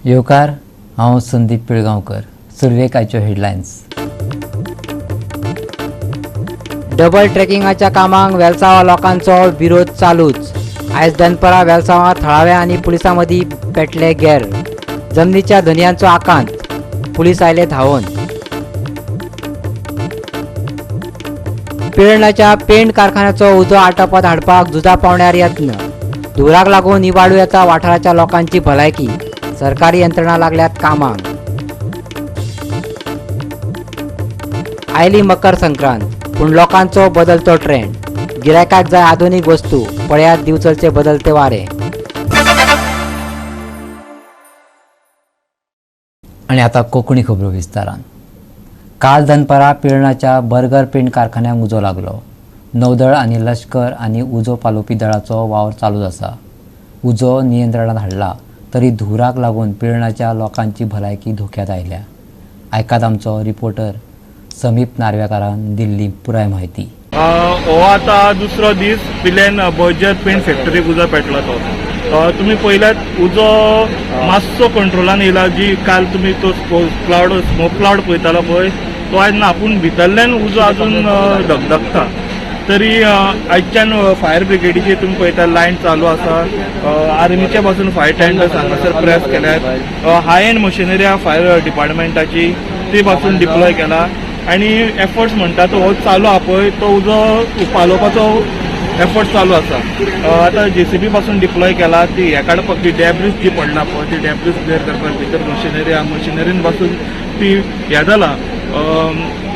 येवकार. हांव संदीप पिळगांवकर. सुरवेक आयच्यो हेडलायन्स. डबल ट्रेकिंगाच्या कामांक वेलसांवा लोकांचो विरोध चालूच. आयज दनपरां वेलसांवा थळाव्या आनी पुलिसां मदीं पेटले गेर. जमनीच्या धनयांचो आकांत, पुलीस आयले धांवून. पिळर्णाच्या पेंट कारखान्याचो उजो आटोपात हाडपाक झुजा पावण्यार यत्न. धुंवराक लागून इबाडू येता वाठाराच्या लोकांची भलायकी. सरकारी यंत्रणा लागल्यात कामाक. आयली मकर संक्रांत, पूण लोकांचो बदलतो ट्रेंड. गिरायकाक जाय आधुनीक वस्तू. पळयात दिवचलचे बदलते वारे. आणि आता कोकणी खबरो विस्तारान. काल दनपरां पिळर्णाच्या बर्गर पेंट कारखान्याक उजो लागलो. नौदळ आनी लश्कर आनी उजो पालोवपी दळाचो वावर चालूच आसा. उजो नियंत्रणात हाडला तरी धुंवराक लागून पिळर्णाच्या लोकांची भलायकी धोक्यात आयल्या. आयकात आमचो रिपोर्टर समीप नार्वेकारान दिल्ली पुराय म्हायती. हो आतां दुसरो दीस पिलेन बर्जर पेंट फॅक्टरीक उजो पेटला तो. तुमी पळयल्यात, उजो मातसो कंट्रोलान येयला. जी काल तुमी तो क्लावड, स्मोक क्लावड पळयतालो पळय, तो आयज ना, पूण भितरल्यान उजो अजून धगधगता. तरी आयच्यान फायर ब्रिगेडीची तुमी पळयता लायन चालू आसा. आर्मीचे पासून फायर टेंडर्स हांगासर प्रेस केल्यात. हाय एंड मशिनरी आहा फायर डिपार्टमेंटाची, ती पासून डिप्लॉय केला आनी एफर्ट्स म्हणटा तो हो चालू आहा पळय, तो उजो पालोवपाचो एफर्ट चालू आसा. आतां जेसीबी पासून डिप्लॉय केला ती हे काडपाक, ती डेब्रीज जी पडला पळय ती डेब्रीज क्लियर करपाक. भितर मशिनरी आहा, मशिनरीन पासून ती हे जाला.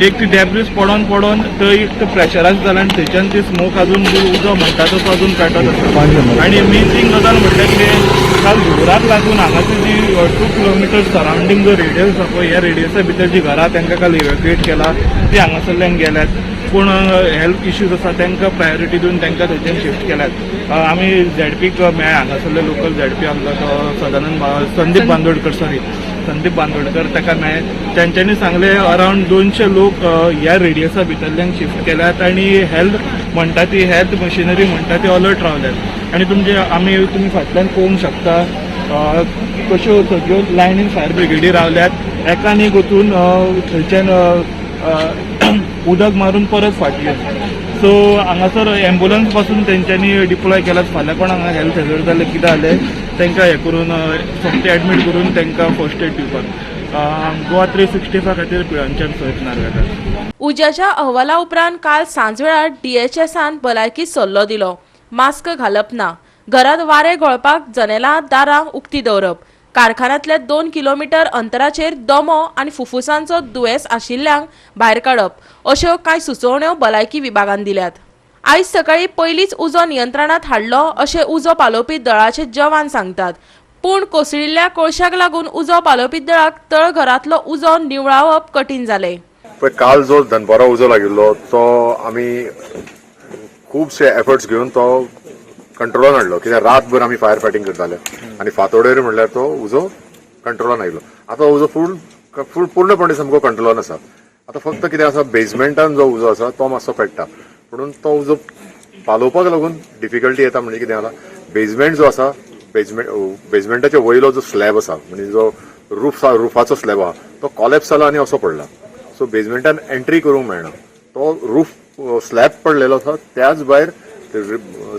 एक ती डेब्रीज पडोन पडोन थंय एक प्रेशरायज जाला आनी थंयच्यान ती स्मोक अजून, उजो म्हणटा तसो अजून पेटत आसा. आनी मेन थिंग गजाल म्हटल्यार कितें, काल धुंवराक लागून हांगासर जी 2 किलोमिटर सरावंडींग जो रेडियस आसा पळय, ह्या रेडियसा भितर जी घरां, तांकां काल इव्हॅक्युएट केला. ती हांगासरल्यान गेल्यात. पूण हेल्थ इश्यूज आसा तांकां प्रायोरिटी दिवन तांकां थंयच्यान शिफ्ट केल्यात. आमी झेडपीक मेळ्ळे, हांगासरले लोकल झेडपी आसलो तो सदानंद, संदीप बांदोडकर, सॉरी, संदीप बांदोडकर, ताका मेळ्ळे. तेंच्यांनी सांगले, अरावंड 200 लोक ह्या रेडियसा भितरल्यान शिफ्ट केल्यात आनी हेल्थ म्हणटा ती, हेल्थ मशिनरी म्हणटा ती अलर्ट रावल्यात. आनी तुमचे आमी तुमी फाटल्यान पळोवंक शकता, कश्यो सगळ्यो लायनीन फायर ब्रिगेडी रावल्यात, एकान एक वचून थंयच्यान उदक मारून परत फाटी येवन. सो हांगासर एम्बुलन्स पासून तेंच्यांनी डिप्लॉय केल्यात. फाल्यां कोण हांगा हेल्थ हेजर्ड जालें, कितें जालें, तांकां हें करून सोमतें एडमीट करून तांकां फर्स्ट एड दिवपाक. गोवा 365 खातीर पिळर्णच्यान सयत नार्वेकार. उज्याच्या अहवाला उपरांत काल सांजवेळार डीएचएसान भलायकी सल्लो दिलो. मास्क घालप ना, घरात वारें घोळपाक जनेलां दारां उक्ती दवरप, कारखान्यांतले 2 किलोमिटर अंतराचेर दमो आनी फुफ्फुसांचो दुयेंस आशिल्ल्यांक भायर काडप, अश्यो कांय सुचोवण्यो भलायकी विभागान दिल्यात. आयज सकाळी पयलींच उजो नियंत्रणात हाडलो अशें उजो पालोवपी दळाचे जवान सांगतात. पूण कोसळिल्ल्या कोळशाक लागून उजो पालोवपी दळाक तळघरांतलो उजो निवळावप कठीण जालें. पळय, काल जो दनपारां उजो लागिल्लो तो आमी खुबशे एफर्ट्स घेवन तो कंट्रोलान हाडलो, कित्याक रातभर आमी फायर फायटींग करताले आनी फांतोडेर म्हणल्यार तो उजो कंट्रोलान आयलो. आतां उजो फूल फूल पूर्णपणे सामको कंट्रोलान आसा. आतां फक्त कितें आसा, बेजमेंटान जो उजो आसा तो मातसो पेट्टा, म्हणून तो उजो पालोवपाक लागून डिफिकल्टी येता. म्हणजे कितें जाला, बेजमेंट जो आसा, बेजमेंटाच्या वयलो जो स्लॅब आसा, म्हणजे जो रूफ, रुफाचो स्लॅब आहा, तो कॉलेप्स जाला आनी असो पडला. सो बेजमेंटान एंट्री करूंक मेळना. तो रूफ स्लॅब पडलेलो आसा. त्याच भायर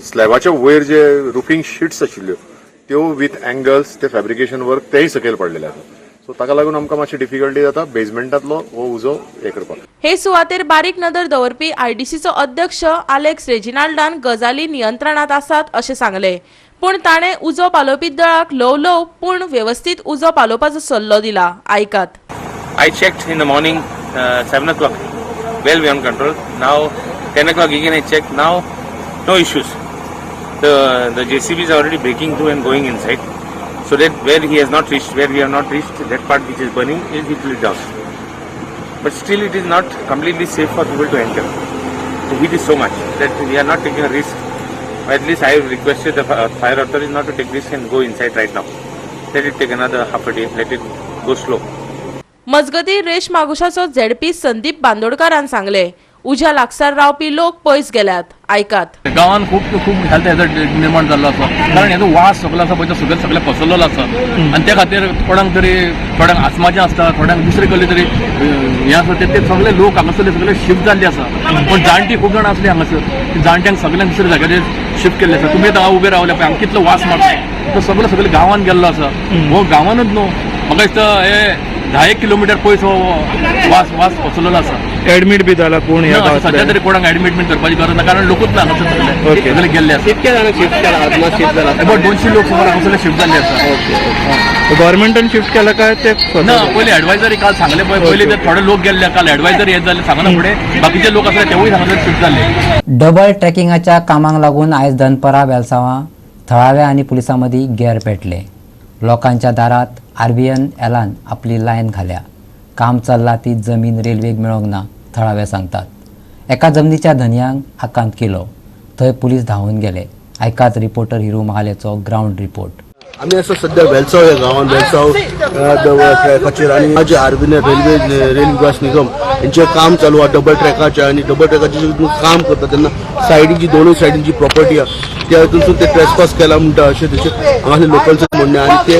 स्लॅबाच्या वयर जे रुफींग शिट्स आशिल्ल्यो त्यो विथ अँगल्स, ते फॅब्रिकेशन वर्क तेय सकयल पडलेले आसा. सो ताका लागून आमकां मातशी डिफिकल्टी जाता बेजमेंटांतलो हो उजो हे करपाक. हे सुवातेर बारीक नदर दवरपी आयडीसीचो अध्यक्ष आलेक्स रेजिनाल्डान गजाली नियंत्रणात आसात अशें सांगलें. पूण ताणें उजो पालोवपी दळाक ल्हव ल्हव पूण वेवस्थीत उजो पालोवपाचो सल्लो दिला. आयकात. I checked in the morning, 7 o'clock, well beyond control. Now, 10 o'clock again I checked. Now, no issues. The JCB is already breaking through and going inside. So that where he has not reached, where we have not reached, that part which is burning, it will down. But still, it is not completely safe for people to enter. The heat is so much that we are not taking a risk. Or at least I have requested the fire authorities not to take risk and go inside right now. Let it take another half a day. Let it go slow. मजगती, रेश मागुशाचो ZP Sandeep बांदोडकारान सांगले, उज्या लागसार रावपी लोक पयस गेल्यात. आयकात. गांवांत खूब खूब हेल्थ हॅजर्ड निर्माण जाल्लो आसा, कारण हेजो वास सगलो आसा पळय तो सगळे सगळे पसरलेलो आसा आनी त्या खातीर कोणाक तरी थोड्यांक आसमाचें आसता, थोड्यांक दुसरे कसले तरी हें आसा, ते सगळे लोक हांगासरले सगळे शिफ्ट जाल्ले आसा. पूण जाणटी खूब जाणां आसली हांगासर, ती जाणट्यांक सगळ्यांक दुसऱ्या जाग्याचेर शिफ्ट केल्ले आसा. तुमी आतां हांगा उबे रावले पळय, हांगा कितलो वास मारता तो सगळो सगळे गांवांत गेल्लो आसा. हो गांवानूच न्हू, म्हाका दिसता हे 10 किलोमिटर पयस हो वास वास पसरलेलो आसा. एडमीट बी जाला कोण ह्या ना, सध्या गांवांतले? तरी कोणाक ऍडमिट करपाची गरज ना, कारण लोकूच ना हांगासर, सगळे सगळे गेल्ले आसा. कितके जाणांक शिफ्ट केला? आदलो शिफ्ट जाला? अबाउट 200 लोक सुमार हांगासरले शिफ्ट जाल्ले आसा. गव्हर्मेंटान शिफ्ट केला काय ते ना, पयली ऍडवायझरी काल सांगले पळय, पयली ते थोडे लोक गेल्ले, काल ऍडवायझरी येत जाले सांगना फुडें बाकीचे लोक आसले तेवूय हांगासर शिफ्ट जाल्ले. डबल ट्रॅकिंगाच्या कामाक लागून आयज दनपरां वेलसांवां थळाव्या आनी पुलिसां मदीं गेर पेटलें. लोकांच्या दारात आरबीएन एलान आपली लायन घाल्या. काम चल्लां ती जमीन रेल्वेक मेळोंक ना, थळावे सांगतात. एका जमनीच्या धनयांक आकांत केलो, थंय पुलीस धांवून गेले. आयकात रिपोर्टर हिरू महालेचो ग्रावंड रिपोर्ट. आमी आसा सध्या वेलसांव ह्या गांवांत, वेलसांव ट्रॅकाचेर आनी जे आर्बीन रेल्वे रेल विकास निगम हेंचें काम चालू आहा डबल ट्रॅकाचें. आनी डबल ट्रॅकाचें जेन्ना काम करता तेन्ना सायडीची दोनूय सायडीन जी प्रॉपर्टी आहा त्या हितूनसून ते ट्रेसपास केला म्हणटा अशें तशें हांगासर लोकल्सांचें म्हणणें. आनी ते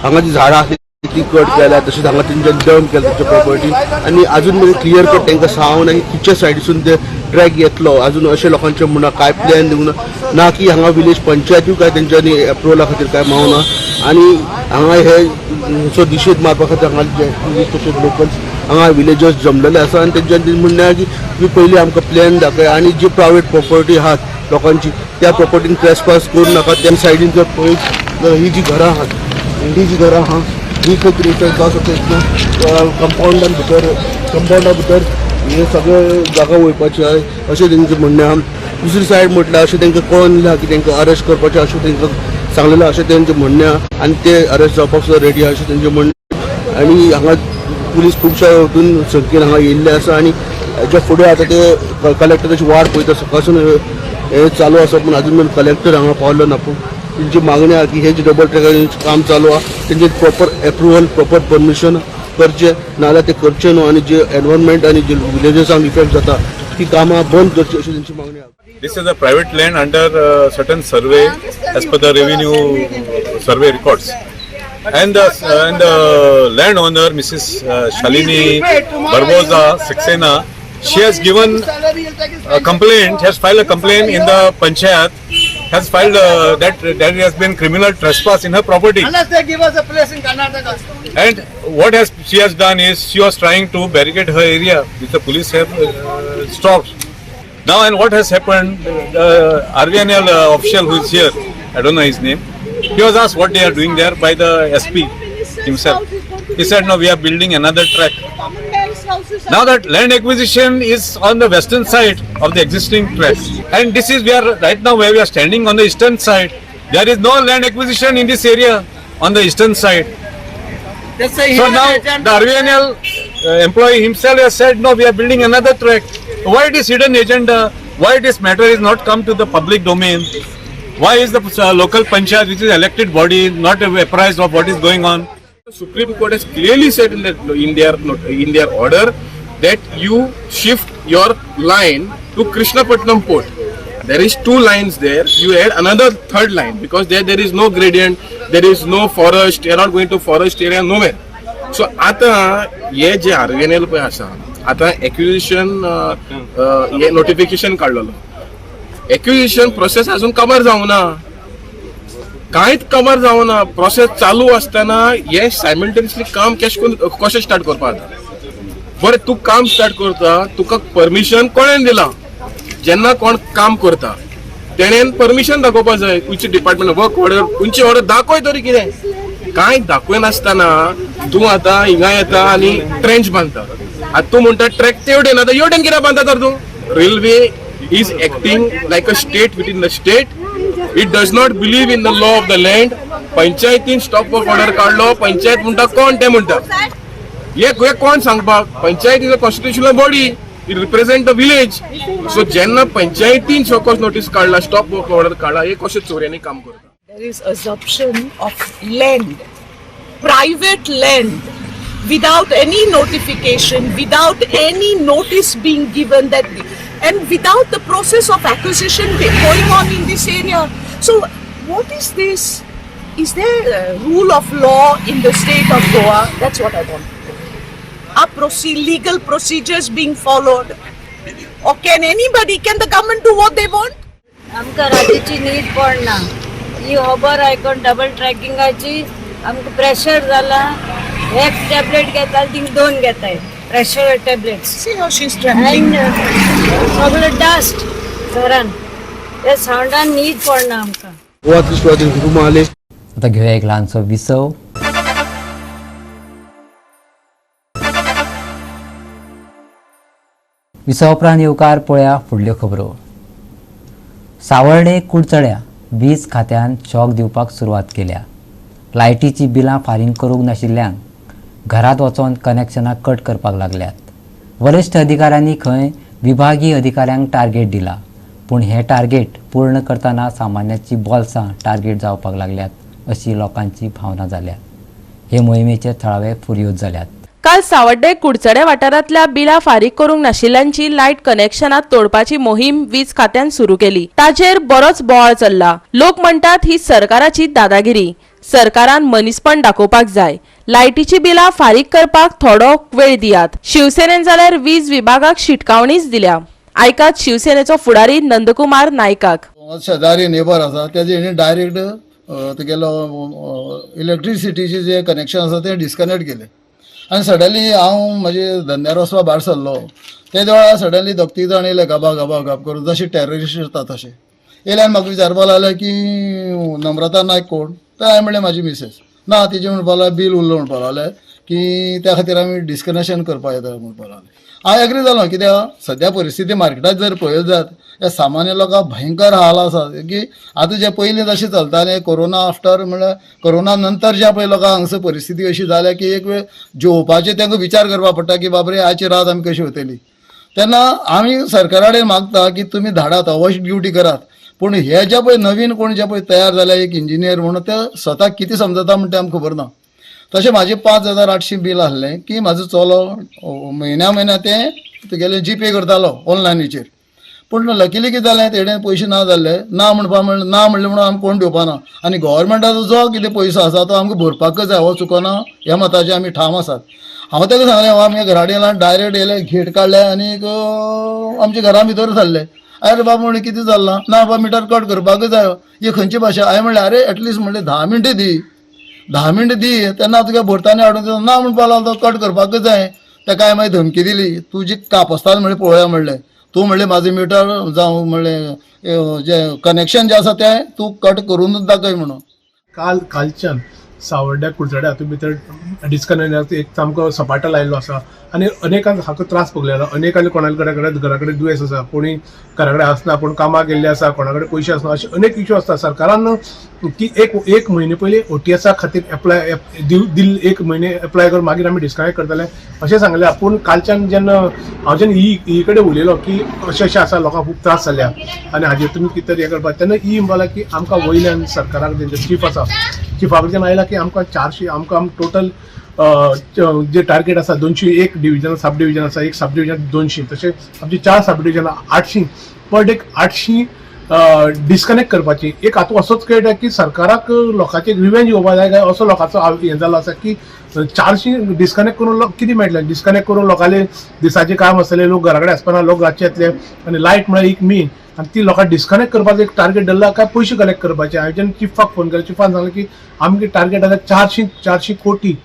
हांगा जी झाडां आसली ती कट केल्या, तशेंच हांगा तेंच्यानी डंप केला तेंच्या प्रॉपर्टी. आनी अजून मेरेन क्लियर कट तांकां सांगूंक ना की खंयच्या सायडीसून ते ट्रॅक येतलो अजून, अशें लोकांचें म्हणणें. कांय प्लॅन दिवंक ना, ना की हांगा विलेज पंचायतूय काय तेंच्यांनी एप्रुवला खातीर काय मावना. आनी हांगा हे हेचो निशेध मारपा खातीर हांगा जे पुलीस तशेंच लोकल्स हांगा विलेजर्स जमलेले आसा. आनी तेंच्यांनी म्हणणें आहा की तुमी पयलीं आमकां प्लॅन दाखय आनी जी प्रायवेट प्रॉपर्टी आहात लोकांची त्या प्रॉपर्टीन ट्रेसपास करूं नाका. त्या सायडीन जर पळयत जाल्यार ही जी घरां आहात, ही जी घरां आहा ही खंय तरी जावं शकता इतून कंपावंडान भितर, कंपावंडा भितर हे सगळे जागा वयपाची आहा अशें तेंचें म्हणणें आहा. दुसरी सायड म्हटल्यार अशें तांकां कळोन दिलां की तांकां अरेस्ट करपाचें अशें तांकां सांगलेलें अशें तेंचें म्हणणें आहा. आनी ते अरेस्ट जावपाक सुद्दां रेडी आहा अशें तेंचें म्हणणें. आनी हांगा पुलीस खुबश्या हितून संख्येन हांगा येयल्ले आसा. आनी हेच्या फुडें आतां ते कलेक्टराची वाट पळयता. सकाळसून हें चालू आसा पूण अजून मेरेन कलेक्टर हांगा पावलो ना. पूण तेंची मागणी आहा की हे जे डबल ट्रॅकाचें काम चालू आहा तेंचे प्रॉपर एप्रुवल, प्रॉपर परमिशन करचें, नाजाल्यार ते करचें न्हू. आनी जे एनवायरमेंट आनी जे विलेजर्सांक इफेक्ट जाता ती कामां बंद करची अशी तेंची मागणी आहा. This is a private land under certain survey as per the revenue survey records. And the landowner, Mrs. Shalini Barboza Saxena, she has given a complaint, has filed a complaint in the panchayat, has filed that there has been criminal trespass in her property. Unless they give us a place in Karnataka. And what has she has done is she was trying to barricade her area, which the police have stopped. Now, and what has happened? The RVNL official who is here, I don't know his name, he was asked what they are doing there by the SP himself. He said, "No, we are building another track." Now that land acquisition is on the western side of the existing track, and this is where right now where we are standing on the eastern side. There is no land acquisition in this area on the eastern side. That's a So hidden now agenda. The RVNL employee himself has said, "No, we are building another track." Why this hidden agenda? Why this matter is not come to the public domain? Why is the local panchayat, which is elected body, not apprised of what is going on? Supreme Court has clearly said in their order that you shift your line to Krishnapatnam port. There is two lines there. You add another third line because there is no gradient, there is no forest. You are not going to forest area nowhere. So आता हे जे आरव्हीएनएल पळय आसा, आतां acquisition हे notification काडलेलो, acquisition process अजून काबार जावना, कांयच काबार जावना. प्रोसेस चालू आसतना हे सायमल्टेनियसली काम केश करून कशें स्टार्ट करपाक जाता? बरें, तूं काम स्टार्ट करता, तुका परमिशन कोणें दिलां? जेन्ना कोण काम करता तेणेन परमिशन दाखोवपा जाय. खंयचे डिपार्टमेंट वर्क ऑर्डर, खंयचे ऑर्डर दाखय तरी. कितें कांय दाखयनासतना तूं आतां हिंगा येता आनी ट्रेंच बांदता. आतां तूं म्हणटा ट्रॅक तेवटेन, आतां हेवटेन कित्याक बांदता तर तूं? Railway is acting like a state within the state. It does not believe in the law of the land. पंचायतीन stop work order काडलो. पंचायत म्हणटा कोण ते म्हणटा हे हे कोण सांगपाक? Panchayat is a constitutional body, it represent the village. So जेन्ना पंचायतीन शोकॉज नोटीस काडला, स्टॉप वर्क ऑर्डर काडला, हे कशें चोरयांनी काम करता? There is assumption of land, private land. Without any notification, without any notice being given that, and without the process of acquisition going on in this area. So what is this? Is there a rule of law in the state of Goa? That's what I want to know. Are legal procedures being followed? Or can anybody, can the government do what they want? आमकां रातीची न्हीद पडना. ही खबर आयकून double ट्रॅकिंगाची आमकां pressure जाला. एक tablet घेता thing दोन घेताय pressure tablets. See how she's trembling. सगळो डस्ट घरान, त्या सावंडान न्हीद पडना आमकां. गोवा 365. आता घेऊया एक ल्हानसो विसव. विसव उपरांत येवकार पळया फुडल्यो खबरो. सावर्डे कुडचड्या वीज खात्यान शॉक दिवपाक सुरवात केल्या. लायटीची बिलां फारींग करूंक नाशिल्ल्यान घरांत वचोन कनेक्शनां कट करपाक लागल्यात. वरिश्ठ अधिकाऱ्यांनी खंय विभागीय अधिकाऱ्यांक टार्गेट दिला, पूण हें टार्गेट पूर्ण करतना सामान्याची बोल्सां टार्गेट जावपाक लागल्यात अशी लोकांची भावना जाल्या. हे मोहिमेचे थळावे फुर्योज जाल्यात. काल सावड्डे कुडचडे वाठारांतल्या बिलां फारीक करूंक नाशिल्ल्यांची लायट कनेक्शनां तोडपाची मोहीम वीज खात्यान सुरू केली. ताचेर बरोच बोवाळ चल्ला. लोक म्हणटात ही सरकाराची दादागिरी. सरकारान मनीसपण दाखोवपाक जाय. लायटीची बिलां फारीक करपाक थोडो वेळ दियात. शिवसेनेन जाल्यार वीज विभागाक शिटकावणीच दिल्या. आयकात शिवसेनेचो फुडारी नंदकुमार नायकाक. शेजारी नेबर आसा तेजे हेणी डायरेक्ट तुगेलो इलेक्ट्रिसिटीचे जे कनेक्शन आसा तें डिस्कनेक्ट केलें. आनी सडनली हांव म्हजे धंद्यार वचपा भायर सरलो ते वेळार सडनली दोग तीग जाण येयले गबा गबा गब करून, जशे टेररिस्ट येता तशे येयले आनी म्हाका विचारपाक लागले की नम्रता नायक कोण. तर हांवें म्हणलें म्हाजी मिसेस. ना तिजें म्हणपाक लागलें बील उरलो म्हणपाक लागलें की त्या खातीर आमी डिस्कनेक्शन करपाक येता म्हणपाक लागलें. हांव एग्री जालो कित्याक सद्या परिस्थिती मार्केटात जर पळयत जात ह्या सामान्य लोकांक भयंकर हाल आसा की आतां जे पयलीं जशें चलतालें कोरोना आफ्टर म्हणल्यार कोरोना नंतर ज्या पळय लोकांक हांगसर परिस्थिती अशी जाल्या की एक वेळ जेवपाचें तांकां विचार करपाक पडटा की बाबरे आयची रात आमी कशी वतली. तेन्ना आमी सरकारा कडेन मागता की तुमी धाडात, अवश्य ड्युटी करात, पूण हे जे पळय नवीन कोण जे पळय तयार जाल्या एक इंजिनियर म्हणून ते स्वताक कितें समजता म्हण तें आमकां खबर ना. तशें म्हाजें 5800 बील आसलें की म्हाजो चलो म्हयन्या म्हयन्या तें तुगेलें जी पे करतालो ऑनलायनीचेर. पूण लकीली कितें जालें तेणें पयशे ना जाल्ले, ना म्हणपा म्हणलें ना म्हणलें म्हणून आमकां कोण दिवपा ना. आनी गव्हर्मेंटाचो जो कितें पयसो आसा तो आमकां भरपाकच जाय, हो चुकना ह्या मताचे आमी ठाम आसात. हांव ताका सांगलें आमगे घरा कडेन डायरेक्ट येयले घेट काडले आनीक आमच्या घरा भितर सरले. अरे बाबा म्हणलें कितें चल्लां, ना बाबा मिटर कट करपाकच जाय, ही खंयची भाशा. हांवें म्हणलें अरे एटलिस्ट म्हणलें 10 मिनटां दी, 10 मिनटां दी तेन्ना तुगे भरताना हाडून ना म्हणपाक लागलो तो कट करपाकच जाय. ताका हांवें मागीर धमकी दिली, तुजी कापस्तान म्हणलें पळोवया म्हणलें, तूं म्हणलें म्हाजें मिटर जावं म्हणलें जें कनेक्शन जें आसा तें तूं कट करूनच दाखय म्हणून. कालच्यान सावर्ड्या कुडचड्या हातूंत भितर डिस्कनेक्ट एक सामको सपाटो लायिल्लो आसा आनी अनेकांक हाका त्रास भोगलेलो. अनेकांनी कोणा कडेन घरा कडेन दुयेंस आसा, कोणी घरा कडेन आसना, कोण कामाक गेल्ले आसा, कोणा कडेन पयशे आसना, अशे अनेक इश्यू आसता. सरकारान की एक म्हयने पयलीं ओटीएसा खातीर एप्लाय दिल एक म्हयने एप्लाय करून मागीर आमी डिस्कनेक्ट करतले अशें सांगलें. पूण कालच्यान जेन्ना हांव जेन्ना ई कडेन उलयलो की अशें अशें आसा, लोकांक खूब त्रास जाल्या आनी हाजेर तुमी कितें तरी हें करपाक, तेन्ना ई म्हणपाक की आमकां वयल्यान सरकाराक तेंचे चीफ आसा, चिफा कडच्यान आयला की आमकां 400 आमकां टोटल जे टार्गेट आसा 201 डिविजन सब डिविजन आसा, एक सब डिविजन 200, तशें आमची 4 sub division 800 per day 800 disconnect करपाची. एक हातूंत असोच कळटा की सरकाराक लोकांचे रिवेंज घेवपा जाय काय असो लोकांचो हें जाल्लो आसा की 400 डिस्कनेक्ट करून कितें मेळटलें. डिस्कनेक्ट करून लोकांले दिसाचें काम आसतलें, लोक घरा कडेन आसपाना, लोक रातचे येतले आनी लायट म्हळ्यार एक मेन आनी ती लोकांक डिस्कनेक्ट करपाचो एक टार्गेट धरला काय पयशे कलेक्ट करपाचे. हांवें जेन्ना चिफाक फोन केलो, चिफान सांगलें की आमगे टार्गेट आसा 400 कोटी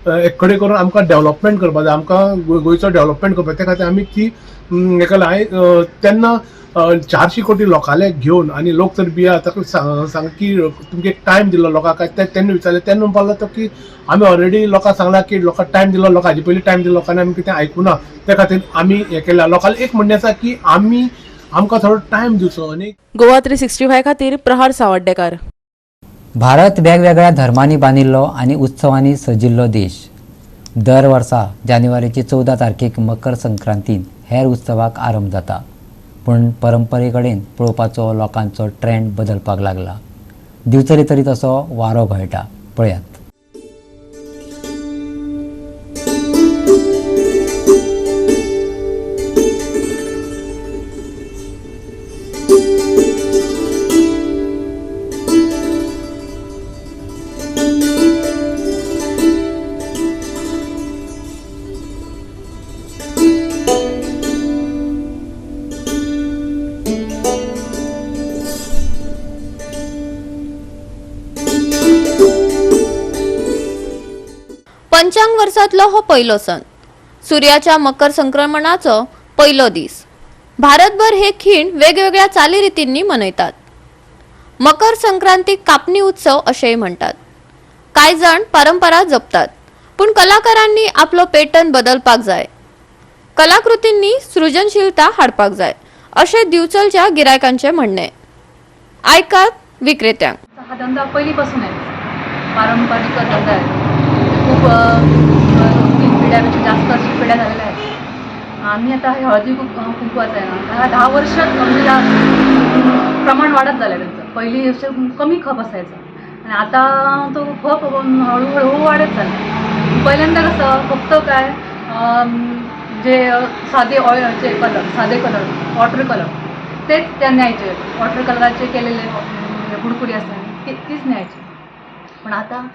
एक कडेन करून आमकां डेवलपमेंट करपाक जाय, आमकां गोंयचो डेवलपमेंट करपाक, त्या खातीर आमी ती हें केलां. हांवें तेन्ना 400 कोटी लोकांले घेवन आनी लोक तर बिया ताका सांग की तुमकां एक टायम दिलो लोकांक काय तेन्ना विचारलें, तेन्ना म्हणपाक लागलो की आमी ऑलरेडी लोकांक सांगलां की लोकांक टायम दिलो, लोकां हाजे पयलीं टायम दिलो, लोकांनी आमी कितें आयकुना, त्या खातीर आमी हें केलां. लोकांक एक म्हणणें आसा की आमी आमकां थोडो टायम दिवचो. आनी गोवा 365 खातीर प्रहार सावड्डेकार. भारत वेगवेगळ्या धर्मांनी बांदिल्लो आनी उत्सवांनी सजिल्लो देश. दर वर्सा जानेवारीची 14 तारखेक मकर संक्रांतीन हेर उत्सवाक आरंभ जाता, पूण परंपरे कडेन पळोवपाचो लोकांचो ट्रेंड बदलपाक लागला. दिवचले तरी तसो वारो घोळटा. पळयात. वर्सांतलो हो पयलो सण. सुर्याच्या मकर संक्रमणाचो पयलो दीस. भारतभर हे खीण वेगवेगळ्या चालीरितींनी मनयतात. मकर संक्रांतीक कापणी उत्सव अशेंय म्हणटात. कांय जाण परंपरा जपतात, पूण कलाकारांनी आपलो पेटर्न बदलपाक जाय. कलाकृतींनी सृजनशीलता हाडपाक जाय अशें दिवचलच्या गिरायकांचें म्हणणें. आयकात विक्रेत्यांक. हा धंदा पहिलीपासून आहे, पारंपरिक धंदा आहे. खूप 3 पिढ्यापेक्षा जास्त अशी पिढ्या झालेल्या आहेत. आम्ही आता हे हळदी कुंकवाचं आहे ना, ह्या 10 वर्षात म्हणजे प्रमाण वाढत झालं आहे त्यांचं. पहिली असे कमी खप असायचं आणि आता तो खप हळूहळू वाढत चालला. पहिल्यांदा कसं फक्त काय जे साधे ऑइलचे कलर, साधे कलर, वॉटर कलर तेच त्या न्यायचे. वॉटर कलराचे केलेले बुडकुली असतात तीच न्यायची. पण आता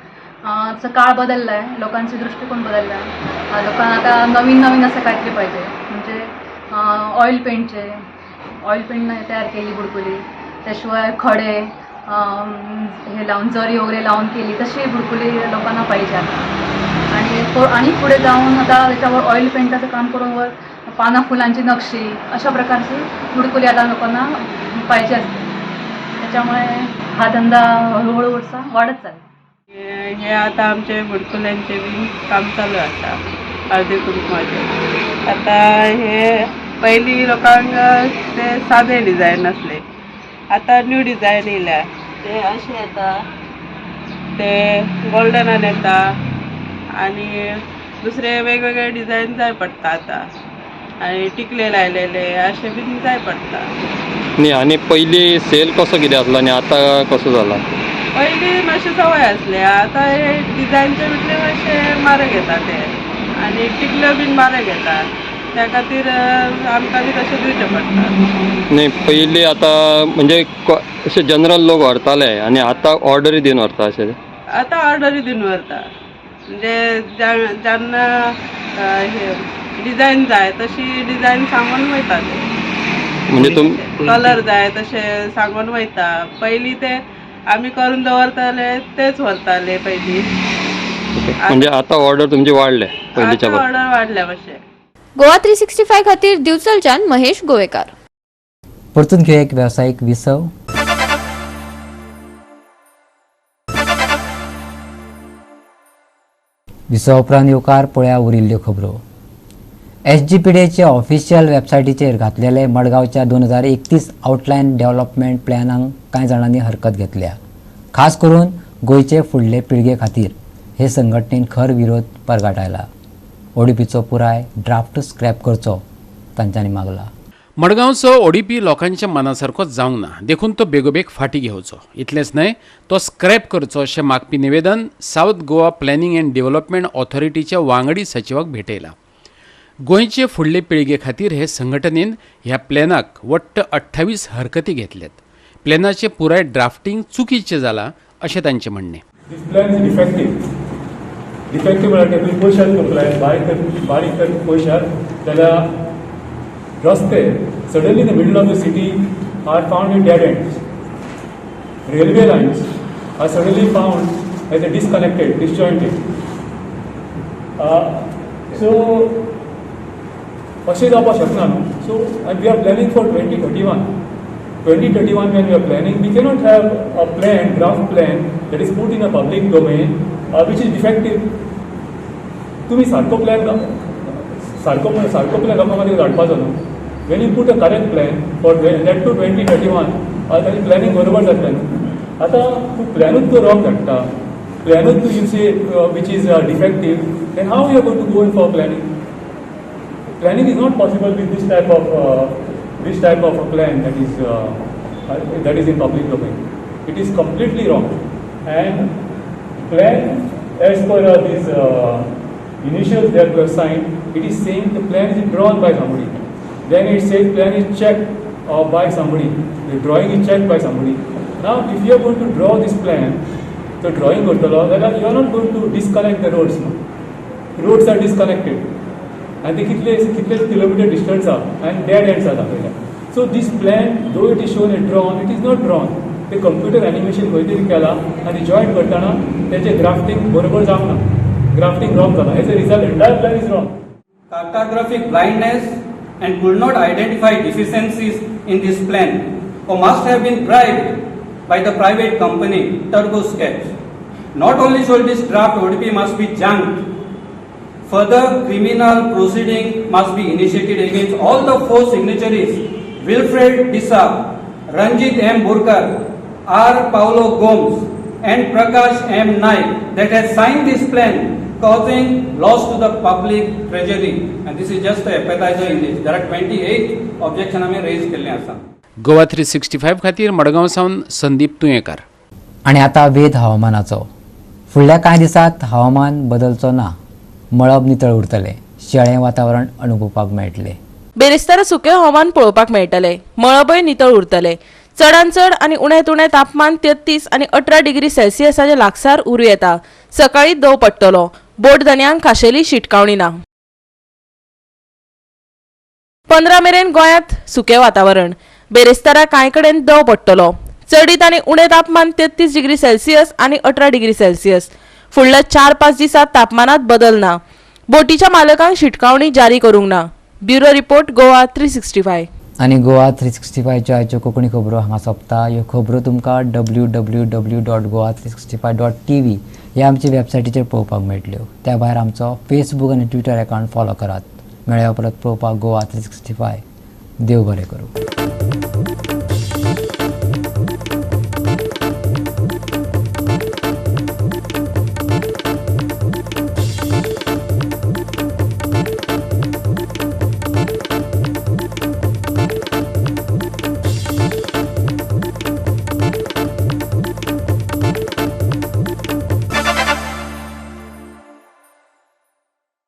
काळ बदलला आहे, लोकांचे दृष्टिकोन बदलला आहे. लोकांना आता नवीन नवीन असं काहीतरी पाहिजे. म्हणजे ऑइल पेंटचे, ऑइल पेंटने तयार केली बुडकुली, त्याशिवाय खडे हे लावून जरी वगैरे लावून केली तशी बुडकुली लोकांना पाहिजे आता. आणि पुढे जाऊन आता त्याच्यावर ऑइल पेंटाचं काम करून वर पाना फुलांची नक्षी अशा प्रकारची बुडकुली आता लोकांना पाहिजे असते. त्याच्यामुळे हा धंदा हळूहळू असा वाढत चालला. हे आता आमचे बुडकुल्यांचे बी काम चालू आसा, हळदी कुंकमाचे. आता हे पयलीं लोकांक ते सादे डिजायन आसले, आतां न्यू डिजायन येयल्या. ते अशें येता, ते गोल्डनान येता आनी दुसरे वेगवेगळे डिजायन जाय पडटा आतां. आनी टिकले लायलेले अशें बीन जाय पडटा. न्ही, आनी पयलीं सेल कसो कितें आसलो आनी आतां कसो जाला? पयलीं मातशें सवय आसलें, आतां हे डिजायनचे म्हटल्यार मातशें म्हारग येता ते, आनी टिकल्यो बीन म्हारग येता. त्या खातीर आमकां बी तशें दिवचें पडटा. न्ही, पयलीं आतां म्हणजे अशे जनरल लोक व्हरताले आनी आतां ऑर्डरी दिवन व्हरता अशें? आतां ऑर्डरी दिवन व्हरता. म्हणजे जेन्ना हे डिजायन जाय तशी डिजायन सांगून वयता ते. म्हणजे कलर जाय तशें सांगून वयता. पयलीं ते आमी करून दवरताले तेच व्हरताले पयलीं. म्हणजे आतां ऑर्डर तुमची वाडले पयलींच्या? ऑर्डर वाडल्या मातशें. गोवा 365 खातीर दिवचलच्यान महेश गोवेकार. परतून घेऊया एक वेवसायीक विसव. विसवा उपरांत येवकार पळया उरिल्ल्यो खबरो. एसजीपीडीएचे ऑफिशियल वेबसायटीचेर घातलेले मडगांवच्या 2031 आउटलायन डेव्हलपमेंट प्लॅनाक कांय जाणांनी हरकत घेतल्या. खास करून गोंयचे फुडले पिळगे खातीर हे संघटनेन खर विरोध परगटायला. ओडीपीचो पुराय ड्राफ्ट स्क्रॅप करचो तांच्यांनी मागला. मडगांवचो ओडीपी लोकांच्या मनासारको जावंक ना, देखून तो बेगोबेग फाटी घेवचो. इतलेंच न्हय, तो स्क्रॅप करचो अशें मागपी निवेदन South Goa planning and development ऑथॉरिटीच्या वांगडी सचिवाक भेटयलां. गोंयचे फुडले पिळगे खातीर हे संघटनेन ह्या प्लॅनाक वट्ट 28 हरकती घेतल्यात. प्लॅनाचें पुराय ड्राफ्टींग चुकीचें जालां अशें तांचें म्हणणें. डिफेक्टीव म्हळ्यार तुमी पयशात तो प्लॅन बारीक तर पयशात जाल्यार रस्ते suddenly in the middle of the city are found in dead ends. Railway lines are suddenly found as a disconnected, disjointed. So अशें जावपाक शकना न्हू. So and we are planning for 2031. 2031 when we are planning, we cannot have a plan, draft plan that is put in a public domain which is defective. तुम्ही सारको plan सारको plan लोकां खातीर धाडपाचो न्हू. When you put a correct plan for that to 2031, ताजी planning बरोबर जातलें न्हू. आतां तूं प्लॅनूच तूं रॉंग धाडटा, प्लॅनूच तूं you say which is defective, then how you are going to go in for planning? Planning is not possible with this type of a plan that is in public domain. It is completely wrong. And plan as per these initials that were signed, it is saying the plan is drawn by somebody. Then it says plan is checked by somebody. The drawing is checked by somebody. Now, if you are going to draw this plan, the drawing करतलो जाल्यार you are not going to disconnect the roads. No? Roads are disconnected. And they कितले kilometer distance are and dead ends are दाखयल्या. So this plan, though it is shown and drawn, it is not drawn. ते computer animation खंय तरी केला आनी joint करतना तेजें drafting बरोबर जावंक ना. ग्राफ्टिंग रॉंग जाला. As a result, entire plan is wrong. Cartographic blindness and could not identify deficiencies in this plan or must have been bribed by the private company TurboSketch. Not only should this draft ODP must be junked, further criminal proceeding must be initiated against all the four signatories Wilfred Disa, Ranjit M. Burkar, R. Paulo Gomes and Prakash M. Naik that has signed this plan, causing loss to the public treasury. And this is just the appetizer in this. There are 28 objection आमी raise केल्ले आसा. गोवा 365 खातीर मडगांव सावन संदीप तुयेंकार. आनी आतां वेध हवामानाचो. फुडल्या कांय दिसांत हवामान बदलचो ना. मळब नितळ उरतलें. शेळें वातावरण अणभवपाक मेळटलें. बेरेस्तारा सुकें हवामान पळोवपाक मेळटलें. मळबय नितळ उरतलें. चडान चड आनी उण्यांत उणें तापमान 33 आनी 18 डिग्री सेल्सियसाच्या लागसार उरूं येता. सकाळीं दंव पडटलो. बोट धनयांक खाशेली शिटकावणी ना. 15 मेरेन गोंयांत सुकें वातावरण. बेरेस्तारा कांय कडेन दंव पडटलो. चडीत आनी उणें तापमान 33 डिग्री सेल्सियस आनी 18 डिग्री सेल्सियस. फुडल्या 4-5 दिसांत तापमानात बदल ना. बोटीच्या मालकांक शिटकावणी जारी करूंक ना. Bureau report, Goa 365. आनी गोवा 365च्यो आयच्यो कोंकणी खबरो हांगा सोंपता. ह्यो खबरो तुमकां www.goa365.tv ह्या आमच्या वेबसायटीचेर पळोवपाक मेळटल्यो. त्या भायर आमचो फेसबूक आनी ट्विटर अकावंट फॉलो करात. मेळया परत पळोवपाक गोवा 365. देव बरें करूं.